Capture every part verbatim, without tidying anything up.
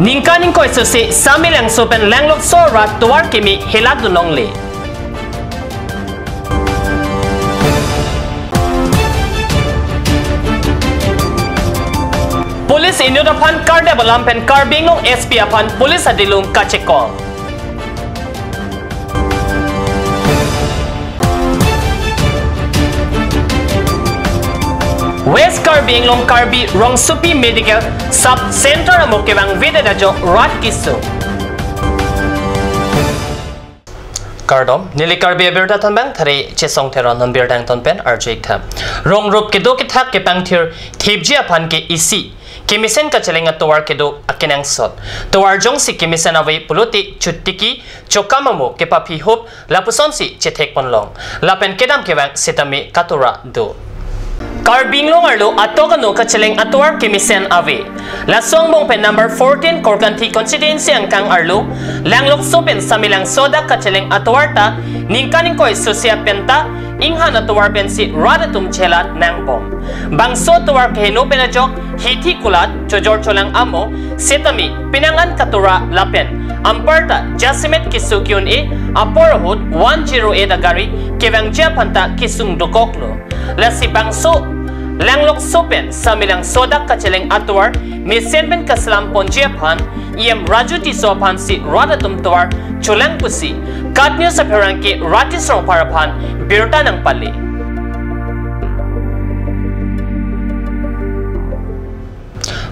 Ningkan ingkoi susi Samelangso pen Langlokso arat tovar keme helat dun longle. Police inut aphan kardep alam pen Karbi Anglong S P aphan police adilung kachekong. West Karbi Anglong Karbi Rongsopi Medical Sub Center amo kevangvedet ajok rat kesung. Kardom, neli Karbi Abirta Thanbang, thari Chesong Teron non birta angton pen arju-ik tha. Rong rup kedo kethak kepangthir thipji aphan ke isi kemesen kacheleng atovar kedo akenangsot. Tovar jongsi kemesen ave pulote chotiki chokam amo kepaphi hup lapusonsi chethek ponlong. Lapen kedam kevang setame katura do. Karbi Anglong arlo atok ano kacheleng atovar kemesen ave. Laso angbong pen number fourteen Korkanthi constituency angkang arlo Langlokso pen Samelangso adak kacheleng atovar ta ningkan ingkoi susi pen ta inghan atovar pensi rat atum chelat nangbom. Bangso atovar keheno pen ajok hithi kulat, chojor cholang amo setame penang an katura lapen anparta jasemet keso ke-un-e apor ahut one zero eight agari kevangji aphan ta kesung dokoklo. Lasi bangso Langlokso pen Samelangso adak kacheleng atovar mesen pen kaselam ponji aphan E M Raju Tisso aphansi rat atum tovar cholang pusi KAT News apherangke Rajesh Rongphar aphan birta nangpale.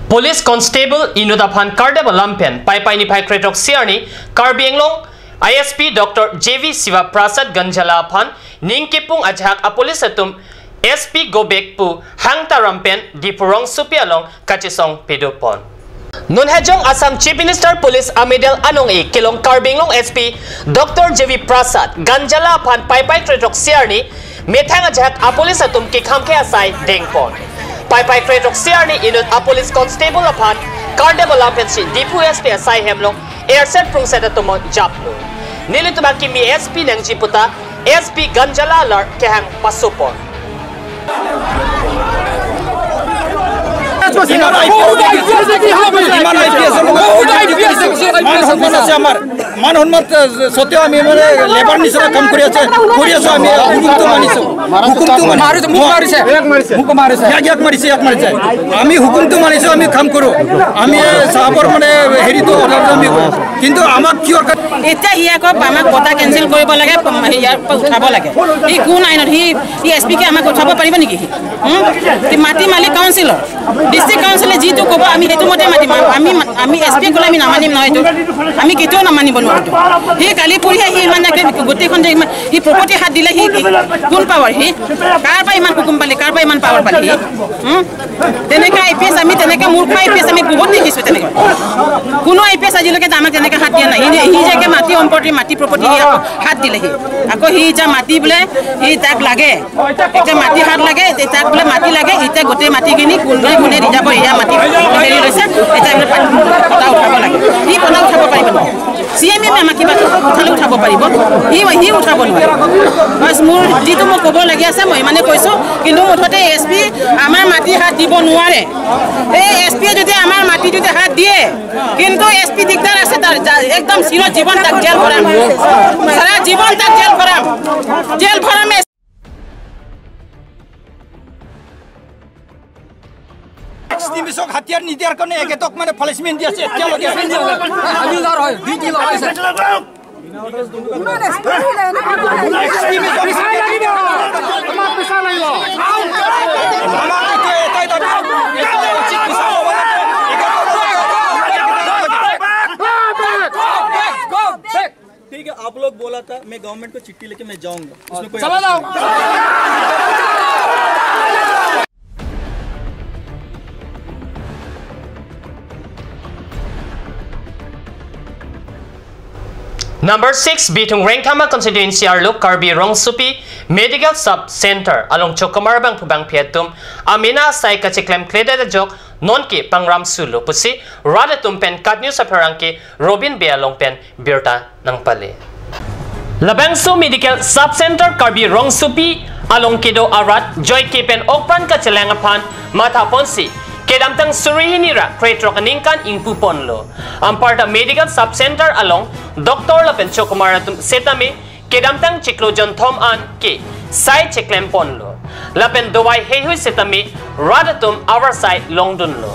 Police Constable inut aphan kardep alam pen Paipai niphai kre-throksi arni Karbi Anglong I S P Doctor J V Shiva Prasad Ganjala aphan ning kepung ajahak apolice atum S P go back pu hang taram pen Diphu Rongsopi along kachesong pado pon. Non hajong Assam Chief Minister Police amedal anong-e kelong Karbi Anglong S P Doctor J V Prasad Ganjala aphan Paipai kre-throksi arni methang ajahak apolice atum kekham ke asai dengpon. Paipai kre-throksi arni inut apolice constable aphan kardep alam pensi Diphu S P asai hem along erset prungset atum japlo. Nelitum akimi S P nangji puta S P Ganjala alar kehang pasopon. Iman I P S, Iman I P S মান সন্মান আছে আমাৰ। মান সন্মান, আহ, স্বত্বেও আমি মানে লেবাৰ নিচিনা কাম কৰি আছে, কৰি আছো আমি। হুকুমটো মানিছো, হুকুমটো মানিছো। মাৰিছে, মোক মাৰিছে। মোক মাৰিছে। ইয়াক, ইয়াক মাৰিছে, ইয়াক মাৰিছে। আমি হুকুমটো মানিছো, আমি কাম কৰো। আমি, এ, চাহাবৰ মানে হেৰিটো অৰ্ডাৰটো আমি কৰো। কিন্তু আমাক কিয় কা- এতিয়া সি আকৌ আমাক বঁটা কেঞ্চেল কৰিব লাগে, প-, ইয়াৰ পৰা উঠাব লাগে। সি কোন আইনত? সি, সি এছ পি কে আমাক উঠাব পাৰিব নেকি সি? হুম? সি মাটি মালিক কাউন্সিলৰ। ডিষ্ট্ৰিক্ট কাউন্সিলে যিটো ক'ব, আমি সেইটো মতে মাতিম। আমি, আমি এছ পি ক'লে আমি নামানিম নহয় এইটো। আমি কেতিয়াও নামানিব নোৱাৰো এইটো। সি কালি পৰহি আহি ইমান একে গোটেইখন যে ইমান, সি প্ৰপাৰ্টি হাত দিলে, সি কি, কোন পাৱাৰ সি? কাৰ পৰা ইমান হুকুম পালে, কাৰ পৰা ইমান পাৱাৰ পালে সি? হুম? তেনেকা আই পি এছ আমি, তেনেকা মূৰ্খ আই পি এছ আমি বহুত দেখিছো তেনেকে। কোনো আই পি এছ আজিলৈকে আমাক তেনেকে হাত দিয়া নাই। সি, সি যে একে মাটি সম্পত্তি, মাটি প্ৰপাৰ্টি সি আকৌ হাত দিলেহি। আকৌ সি এতিয়া মাটি বোলে, সি তাক লাগে। এতিয়া মাটি হাত লাগে, এতিয়া তাক বোলে মাটি লাগে, এতিয়া গোটেই মাটিখিনি কোনে কোনে ৰিজাৰ্ভৰ এয়া মাটি হেৰি লৈছে, এতিয়া বোলে পটা উঠাব লাগে। সি পটা উঠাব পাৰিব নেকি? চি এম এ আমাক কিবা উঠালে উঠাব পাৰিব, সি, সি উঠাব নোৱাৰে। বাছ, মোৰ যিটো মই ক'ব লাগি আছে, মই ইমানে কৈছো। কিন্তু মুঠতে এছ পি আমাৰ মাটি হাত দিব নোৱাৰে। এই এছ পিয়ে যদি আমাৰ মাটি যদি হাত দিয়ে, কিন্তু এছ পি দিগদাৰ আছে তাৰ, যা-, একদম চিৰ জীৱন তাক জেল ভৰাম, সাৰা জীৱন তাক জেল ভৰাম, জেল ভৰাম। এক্সট্ৰিমিষ্টক হাতিয়াৰ নিদিয়াৰ কাৰণে এখেতক মানে পানিচমেণ্ট দি আছে এতিয়ালৈকে। হাবিলদাৰ হয়, ডি টি লগাইছে। ইমান এক্সট্ৰিমিষ্ট আহিলে এনেকুৱা নহয়। এক্সট্ৰিমিষ্ট পিছাই লাগিব। আমাক পিছাই লাগিব। আমাক এতিয়া এটাই দাবী, এটাই উচিত বিচাৰ হ'ব লাগে। ठीक है, आप लोग बोला था, मैं गवर्नमेंट को चिट्ठी लेके मैं जाऊंगा। इसमें कोई चला जाओ। Number six, Bithung Rengthama constituency arlo Karbi Rongsopi Medical Sub Center along chokomar bangphu bangphi atum amena asai kacheklemkledet ajok nonke pangram sulo pusi rat atum pen KAT News apherangke Robin Bey along pen birta nangpale. Labangso Medical Sub Center Karbi Rongsopi along kedo arat joike pen okpran kachelang aphan mathaponsi kedamtang suri hini ra krethrok aningkan ingpu ponlo. Anparta Medical Sub Center along doctor lapen chokomar atum setame kedamtang chiklo jonthom an ke sai cheklem ponlo. Lapen dawai heihui setame rat atum avarsai longdunlo.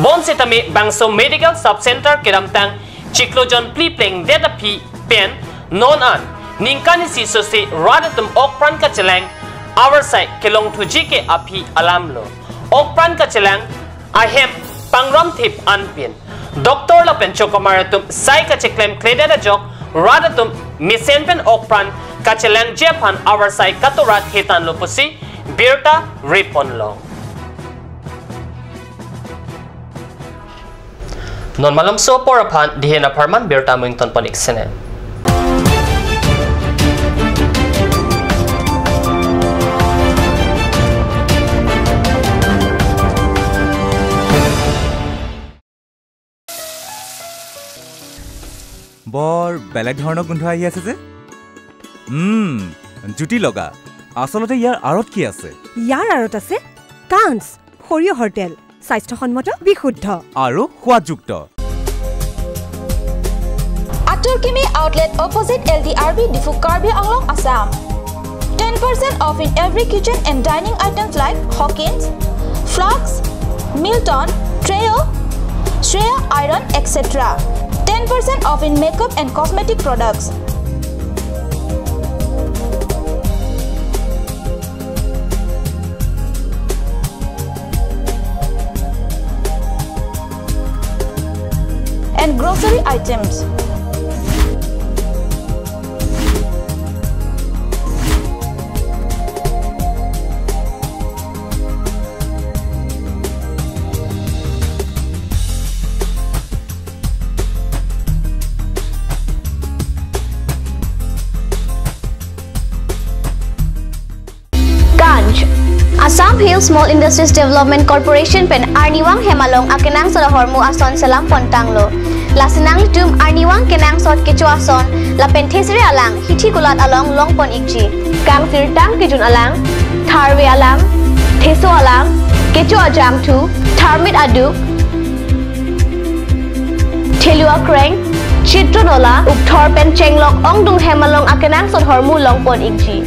Bonsetame bangso Medical Sub Center kedamtang chiklo jonphli plengdet aphi pen non an ningkan isi sose rat atum okpran kachelang avarsai kelongthuji ke aphi alamlo. Okpran kachelang ahem pangramthip anpin doctor lapen chokomar atum sai kacheklemkledet ajok rat atum mesen pen okpran kachelangji aphan avarsai katorat hetanlo pusi birta reponlong. Non malomso apor aphan dihin apharman birta mungton pon ik sene. বৰ বেলেগ ধৰণৰ গোন্ধ আহি আছে যে। উম, জুতি লগা। আচলতে ইয়াৰ আঁৰত কি আছে? ইয়াৰ আঁৰত আছে কাঞ্চ, সৰিয়হৰ তেল, স্বাস্থ্যসন্মত, বিশুদ্ধ। আৰু সোৱাদযুক্ত। Atur Kimi Outlet, opposite L D R B, Diphu, Karbi Anglong, Assam. Ten percent off in every kitchen and dining items like Hawkins, Flask, Milton, Trio, Shreya Iron, et cetera. Ten percent off in makeup and cosmetic products. And grocery items. Kanch, Assam Hill Small Industries Development Corporation pen arnivang hem along akenangsot ahormu ason selam pontanglo. Lasi nanglitum arnivang kenangsot kecho ason lapen thesere alang hithi kulat along longpon ikji. Kangsirtang kejun alang, tharve alang, theso alang, kecho ajangthu, tharmit aduk, thelu akreng, chitro nola, ukthor pen chenglok ongdung hem along akenangsot ahormu longpon ikji.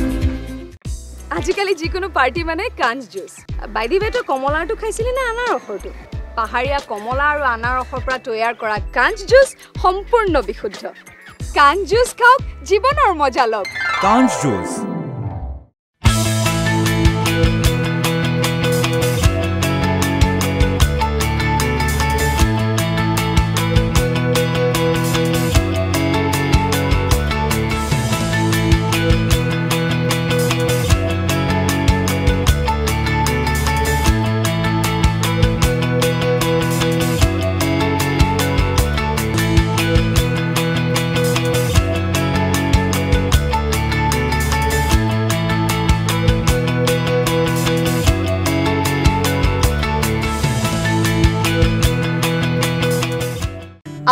আজিকালি যিকোনো পাৰ্টি মানে কাঞ্চ juice. By the ৱে, তই কমলাৰটো খাইছিলি নে আনাৰসৰটো? পাহাৰীয়া কমলা আৰু আনাৰসৰ পৰা তৈয়াৰ কৰা কাঞ্চ জুচ সম্পূৰ্ণ বিশুদ্ধ। কাঞ্চ জুচ খাওক, জীৱনৰ মজা লওক। কাঞ্চ জুচ।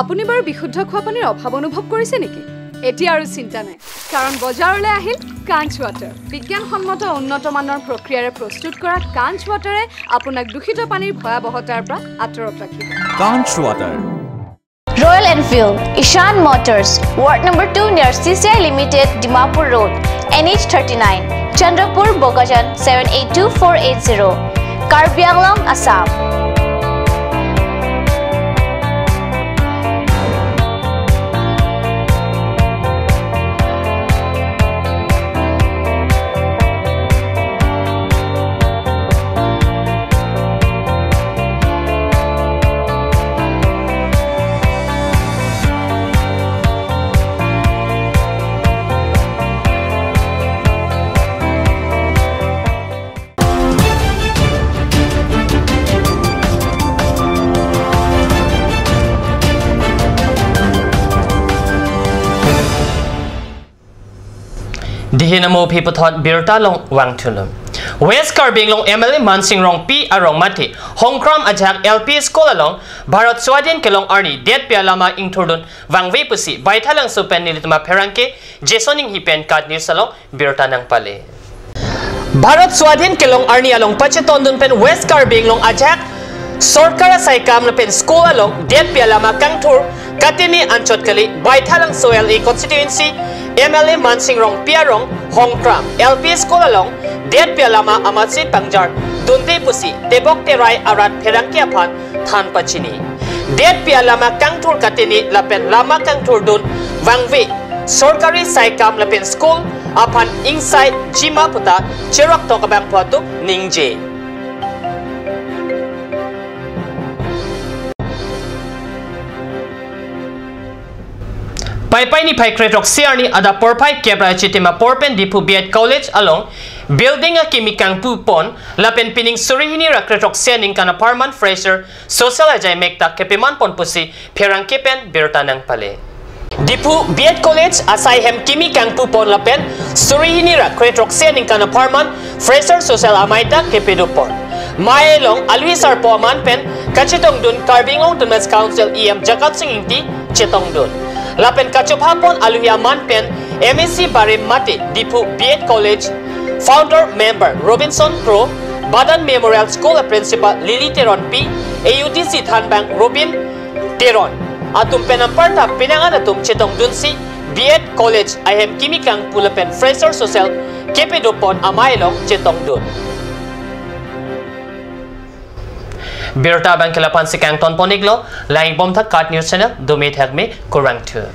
আপুনি বাৰু বিশুদ্ধ খোৱা পানীৰ অভাৱ অনুভৱ কৰিছে নেকি? এতিয়া আৰু চিন্তা নাই, কাৰণ বজাৰলৈ আহিল কাঞ্চ ৱাটাৰ। বিজ্ঞানসন্মত উন্নত মানৰ প্ৰক্ৰিয়াৰে প্ৰস্তুত কৰা কাঞ্চ ৱাটাৰে আপোনাক দূষিত পানীৰ ভয়াৱহতাৰ পৰা আঁতৰত ৰাখিব। কাঞ্চ water. Royal Enfield, Ishan Motors, Ward number two near C C I Limited, Dimapur Road, N H thirty-nine, Chandrapur, Bokajan, seven eight two four eight zero, Karbi Anglong, Assam. Dihin amo aphi puthot birta longvangthulo. West Karbi Anglong M L A Mansing Rongpi arong mate Hongkram ajahak L P School along Bharat Swadhin kelong arni detpi alama ingthurdun vangve pusi Baithalangso pen nelitum apherangke Jason Inghi pen KAT News along birta nangpale. Bharat Swadhin kelong arni along pachetondun pen West Karbi Anglong ajahak Sorkar asaikam lapen school along detpi alama kangthur katene anchot kali Baithalangso L A constituency M L A Mansing Rongpi arong Hongkram L P school along detpi alama amatsi pangjar dunde pusi tebok terai arat pherangke aphan than pachini. Detpi alama kangthur katene lapen lama kangthur dun vangve sorkari saikam lapen school aphan ingsai jima puta cherok tok abang phuatuk ningje. Paipai niphai kre throksi arni adap porphai kep ra chitim apor pen Diphu B Ed College along building akimi kangpu pon lapen pining suri hini ra kre throksi aningkan apharman fresher social ajai mek ta kepeman pon pusi pherangke pen birta nangpale. Diphu B Ed College asai hem kimi kangpu pon lapen suri hini ra kre throksi aningkan apharman fresher social amei ta kepedo pon. Mei along alui sarpo aman pen kachetongdun Karbi Anglong Autonomous Council E M Jagat Sing Engti chetongdun. Lapen kachopha pon alui aman pen M A C barim mate Diphu B Ed College founder member Robinson Kro, Badan Memorial School principal Lily Teronpi, A U D C thanbang Robin Teron atum pen anparta pinangan atum chetongdunsi B Ed College ahem kimi kangpu lapen fresher social kepedo pon amei along chetongdun. Birta abang ke la-an si kangton pon iklo, lang-ik bom tha KAT News Channel, dome thakme, kurvangthu.